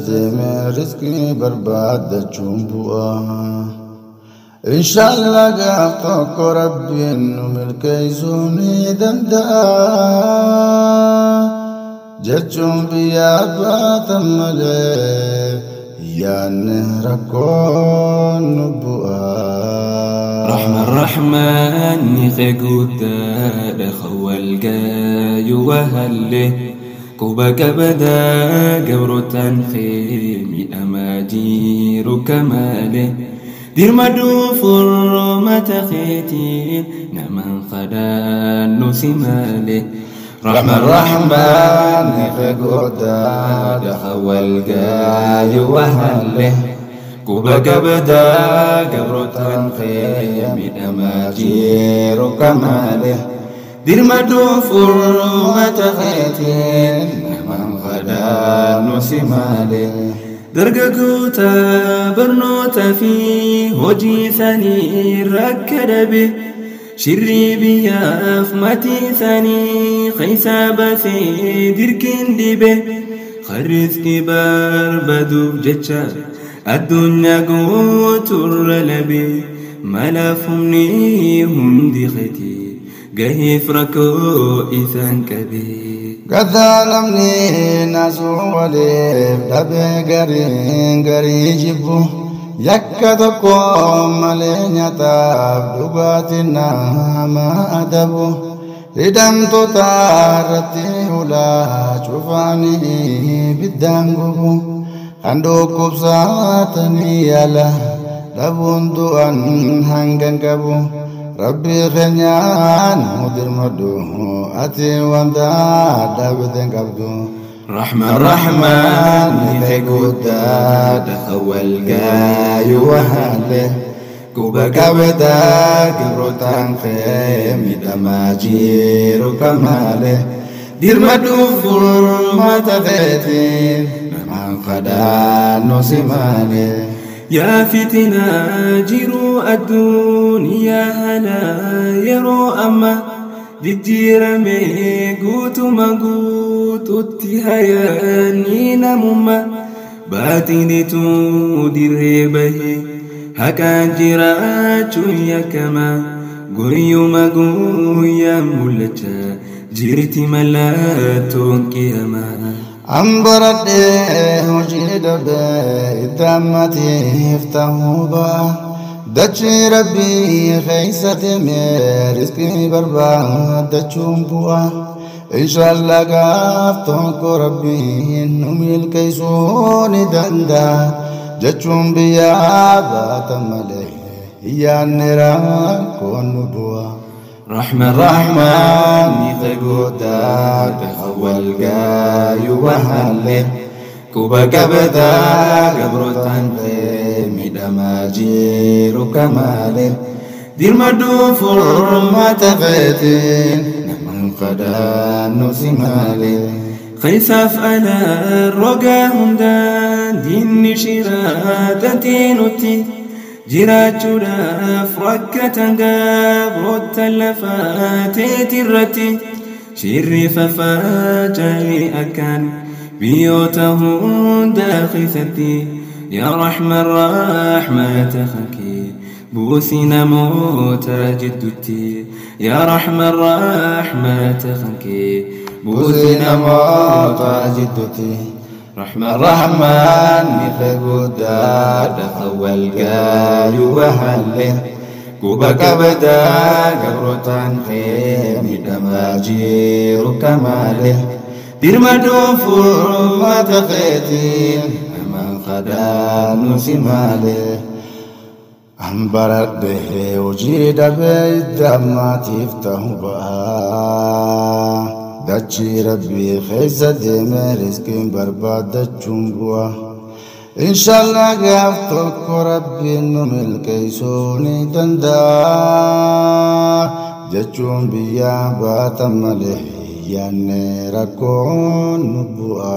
deemee rizqii barbaaddachuun bu'a. Inshallah gaaf tokko Rabbiin nu milkeessuu ni danda'a. Jechuun biyyaa baatan malee yaadne rakkoon nu bu'a. رحمن رحمن قداد خول جاي وهله كوبا كبدا جبر تنخيم أماجير كماله دير مدوفر ما تخيتين نمن خدان نسماله رحمن رحمن قداد خول جاي وهله كوبا كبدا جبر تنخيم أماجير كماله دير مدوفر ما تخيتين نمن خدان نسماله درجوتا برنوتا في هجي ثاني ركدبه شري بياف متي ثاني خيسا بثي دركن دبه خرز كبار بدو جتشا الدنيا قوتر لبي ملافمني هندي ختي جهيف ركو إثان كبير قد namni naasuu waliif dhabee gariin garii jibbu yakka tokko malee nyaataaf dhugaatiin nama adabu hidhamtoota irratti hulaa cufaanii ibiddaan gubu kan dhukkubsatanii yaala dhabuun du'an hangan qabu. Rabbi keenyaan dirmadhu ati wanta dhaabbateen qabdu. رحمن رحمن قداد خول جاي وهله كوبا كبدا جبر تنخيم دماجير كماله دير مدوفر ما تفتين من خدان نسماله يا فتنة جرو الدنيا هلا يرو أما ججيرمي قوت مقوت اتهياني نمما باتني تودر به هكا جراتش يا كما قريو مقويا ملتا جرتي ملاتون كيما An baradhee hojii dhabee itti ammatiif ta'uu ba'a. Dachii Rabbii keessa deemee rizqii barbaaddachuun bu'a. Inshallah gaaf tokko Rabbiin nu milkeessuu ni danda'a. Jechuun biyyaa baatan malee yaadne rakkoon nu bu'a. رحمن رحمن قداد خول جاي وهله كوبا كبدا جبر تنخيم دماجير كماله دير مدوفر ما تفتين نمن خدان نسماله خيساف على الرجا همدان دين شيراتتي نتي jiraachuudhaaf rakkatan gabroota lafaateeti irratti shirri faffaca'ee akkaan biyyoota hundaa keessatti yaa Rahman rahmata kee buusi namoota jidduutti yaa Rahman rahmata kee buusi namoota jidduutti. رحمن رحمن قداد خول جاي وهله كوبا كبدا جبر تنخيم دماجير كماله دير مدوفر ما تخيتين من خدان سماله An baradhee hojii dhabee itti ammatiif ta'uu ba'a. Dachii Rabbii keessa deemee rizqiin barbaaddachuun bu'a. Inshallah gaaf tokko Rabbiin nu milkeessuu ni danda'a. Jechuun biyyaa baatan malee yaadne rakkoon nu bu'a.